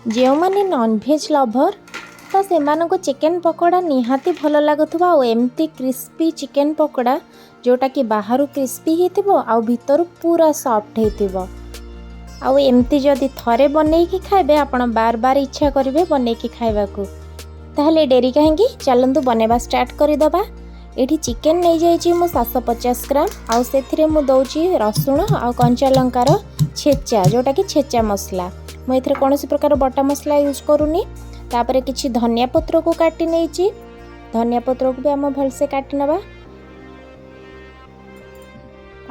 ଯେଉଁମାନେ non veg lover ତ ସେମାନଙ୍କୁ ଚିକେନ୍ ପକୋଡ଼ା ନିହାତି ଭଲ ଲାଗୁଥିବ। ଆଉ ଏମିତି କ୍ରିସ୍ପି ଚିକେନ୍ ପକୋଡ଼ା, ଯେଉଁଟାକି ବାହାରୁ କ୍ରିସ୍ପି ହେଇଥିବ ଆଉ ଭିତରୁ ପୁରା ସଫ୍ଟ ହେଇଥିବ। ଆଉ ଏମିତି ଯଦି ଥରେ ବନେଇକି ଖାଇବେ, ଆପଣ ବାର ବାର ଇଚ୍ଛା କରିବେ ବନେଇକି ଖାଇବାକୁ। ତାହେଲେ ଡେରି କାହିଁକି, ଚାଲନ୍ତୁ ବନେଇବା ଷ୍ଟାର୍ଟ କରିଦେବା। ଏଠି ଚିକେନ୍ ନେଇଯାଇଛି ମୁଁ 750 ଗ୍ରାମ। ଆଉ ସେଥିରେ ମୁଁ ଦେଉଛି ରସୁଣ ଆଉ କଞ୍ଚା ଲଙ୍କାର ଛେଚା, ଯେଉଁଟାକି ଛେଚା ମସଲା। ମୁଁ ଏଥିରେ କୌଣସି ପ୍ରକାର ବଟା ମସଲା ୟୁଜ୍ କରୁନି। ତାପରେ କିଛି ଧନିଆ ପତ୍ରକୁ କାଟି ନେଇଛି। ଧନିଆ ପତ୍ରକୁ ବି ଆମେ ଭଲସେ କାଟି ନେବା।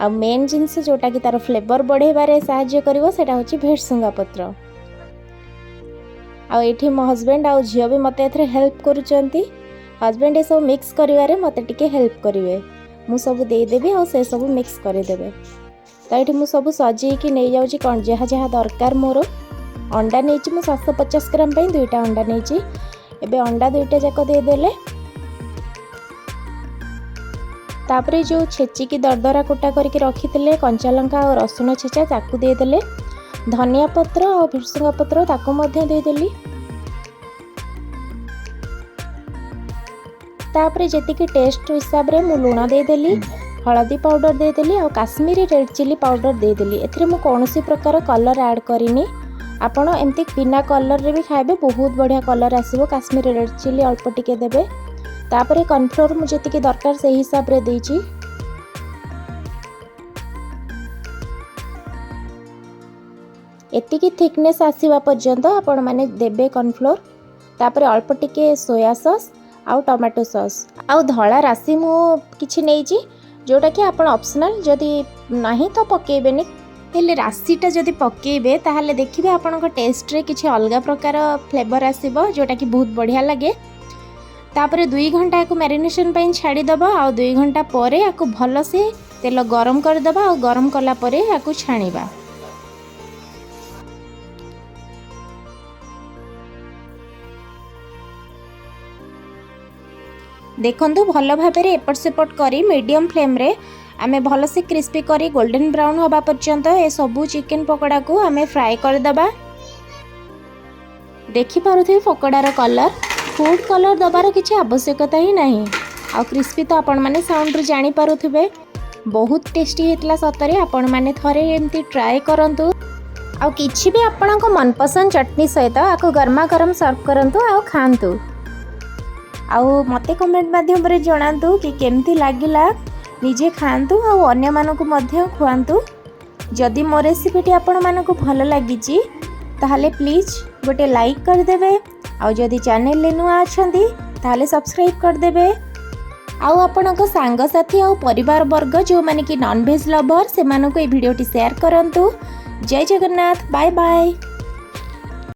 ଆଉ ମେନ୍ ଜିନିଷ, ଯେଉଁଟାକି ତା'ର ଫ୍ଲେଭର୍ ବଢ଼େଇବାରେ ସାହାଯ୍ୟ କରିବ, ସେଇଟା ହେଉଛି ଭେରସୁଙ୍ଗା ପତ୍ର। ଆଉ ଏଇଠି ମୋ ହଜବେଣ୍ଡ ଆଉ ଝିଅ ବି ମୋତେ ଏଥିରେ ହେଲ୍ପ କରୁଛନ୍ତି। ହଜବେଣ୍ଡ ଏସବୁ ମିକ୍ସ କରିବାରେ ମୋତେ ଟିକେ ହେଲ୍ପ କରିବେ। ମୁଁ ସବୁ ଦେଇଦେବି ଆଉ ସେ ସବୁ ମିକ୍ସ କରିଦେବେ। ତ ଏଇଠି ମୁଁ ସବୁ ସଜେଇକି ନେଇଯାଉଛି, କ'ଣ ଯାହା ଯାହା ଦରକାର ମୋର। ଅଣ୍ଡା ନେଇଛି ମୁଁ, 750 ଗ୍ରାମ ପାଇଁ ଦୁଇଟା ଅଣ୍ଡା ନେଇଛି। ଏବେ ଅଣ୍ଡା ଦୁଇଟା ଯାକ ଦେଇଦେଲେ। ତାପରେ ଯେଉଁ ଛେଚିକି ଦରଦରା କୁଟା କରିକି ରଖିଥିଲେ କଞ୍ଚା ଲଙ୍କା ଆଉ ରସୁଣ ଛେଚା, ତାକୁ ଦେଇଦେଲେ। ଧନିଆ ପତ୍ର ଆଉ ଭୃସୁଙ୍ଗା ପତ୍ର, ତାକୁ ମଧ୍ୟ ଦେଇଦେଲି। ତାପରେ ଯେତିକି ଟେଷ୍ଟ ହିସାବରେ ମୁଁ ଲୁଣ ଦେଇଦେଲି, ହଳଦୀ ପାଉଡ଼ର ଦେଇଦେଲି ଆଉ କାଶ୍ମୀରୀ ରେଡ଼୍ ଚିଲି ପାଉଡ଼ର ଦେଇଦେଲି। ଏଥିରେ ମୁଁ କୌଣସି ପ୍ରକାର କଲର୍ ଆଡ଼୍ କରିନି। ଆପଣ ଏମିତି ବିନା କଲର୍ରେ ବି ଖାଇବେ, ବହୁତ ବଢ଼ିଆ କଲର୍ ଆସିବ। କାଶ୍ମୀରୀ ରେଡ଼୍ ଚିଲି ଅଳ୍ପ ଟିକେ ଦେବେ। ତାପରେ କର୍ଣ୍ଣଫ୍ଲୋର୍ ମୁଁ ଯେତିକି ଦରକାର ସେଇ ହିସାବରେ ଦେଇଛି। ଏତିକି ଥିକନେସ୍ ଆସିବା ପର୍ଯ୍ୟନ୍ତ ଆପଣମାନେ ଦେବେ କର୍ଣ୍ଣଫ୍ଲୋର୍। ତାପରେ ଅଳ୍ପ ଟିକେ ସୋୟା ସସ୍ ଆଉ ଟମାଟୋ ସସ୍ ଆଉ ଧଳା ରାଶି ମୁଁ କିଛି ନେଇଛି, ଯେଉଁଟାକି ଆପଣ ଅପସନାଲ୍, ଯଦି ନାହିଁ ତ ପକାଇବେନି। ହେଲେ ରାଶିଟା ଯଦି ପକାଇବେ, ତାହେଲେ ଦେଖିବେ ଆପଣଙ୍କ ଟେଷ୍ଟରେ କିଛି ଅଲଗା ପ୍ରକାର ଫ୍ଲେଭର୍ ଆସିବ, ଯେଉଁଟାକି ବହୁତ ବଢ଼ିଆ ଲାଗେ। ତାପରେ 2 ଘଣ୍ଟା ୟାକୁ ମ୍ୟାରିନେସନ୍ ପାଇଁ ଛାଡ଼ିଦେବା। ଆଉ 2 ଘଣ୍ଟା ପରେ ୟାକୁ ଭଲସେ ତେଲ ଗରମ କରିଦେବା ଆଉ ଗରମ କଲା ପରେ ୟାକୁ ଛାଣିବା। ଦେଖନ୍ତୁ, ଭଲ ଭାବରେ ଏପଟ ସେପଟ କରି ମିଡ଼ିୟମ୍ ଫ୍ଲେମ୍ରେ ଆମେ ଭଲସେ କ୍ରିସ୍ପି କରି ଗୋଲ୍ଡେନ୍ ବ୍ରାଉନ୍ ହେବା ପର୍ଯ୍ୟନ୍ତ ଏସବୁ ଚିକେନ୍ ପକୋଡ଼ାକୁ ଆମେ ଫ୍ରାଏ କରିଦେବା। ଦେଖିପାରୁଥିବେ ପକୋଡ଼ାର କଲର୍। ଫୁଡ଼୍ କଲର୍ ଦେବାର କିଛି ଆବଶ୍ୟକତା ହିଁ ନାହିଁ। ଆଉ କ୍ରିସ୍ପି ତ ଆପଣମାନେ ସାଉଣ୍ଡରୁ ଜାଣିପାରୁଥିବେ। ବହୁତ ଟେଷ୍ଟି ହେଇଥିଲା ସତରେ। ଆପଣମାନେ ଥରେ ଏମିତି ଟ୍ରାଏ କରନ୍ତୁ ଆଉ କିଛି ବି ଆପଣଙ୍କ ମନପସନ୍ଦ ଚଟଣି ସହିତ ଆକୁ ଗରମା ଗରମ ସର୍ଭ କରନ୍ତୁ ଆଉ ଖାଆନ୍ତୁ। ଆଉ ମୋତେ କମେଣ୍ଟ ମାଧ୍ୟମରେ ଜଣାନ୍ତୁ କି କେମିତି ଲାଗିଲା। ନିଜେ ଖାଆନ୍ତୁ ଆଉ ଅନ୍ୟମାନଙ୍କୁ ମଧ୍ୟ ଖୁଆନ୍ତୁ। ଯଦି ମୋ ରେସିପିଟି ଆପଣମାନଙ୍କୁ ଭଲ ଲାଗିଛି, ତାହେଲେ ପ୍ଲିଜ୍ ଗୋଟେ ଲାଇକ୍ କରିଦେବେ। ଆଉ ଯଦି ଚ୍ୟାନେଲରେ ନୂଆ ଅଛନ୍ତି, ତାହେଲେ ସବସ୍କ୍ରାଇବ୍ କରିଦେବେ। ଆଉ ଆପଣଙ୍କ ସାଙ୍ଗସାଥି ଆଉ ପରିବାର ବର୍ଗ, ଯେଉଁମାନେ କି ନନଭେଜ୍ ଲଭର୍, ସେମାନଙ୍କୁ ଏଇ ଭିଡ଼ିଓଟି ସେୟାର କରନ୍ତୁ। ଜୟ ଜଗନ୍ନାଥ, ବାଏ ବାଏ।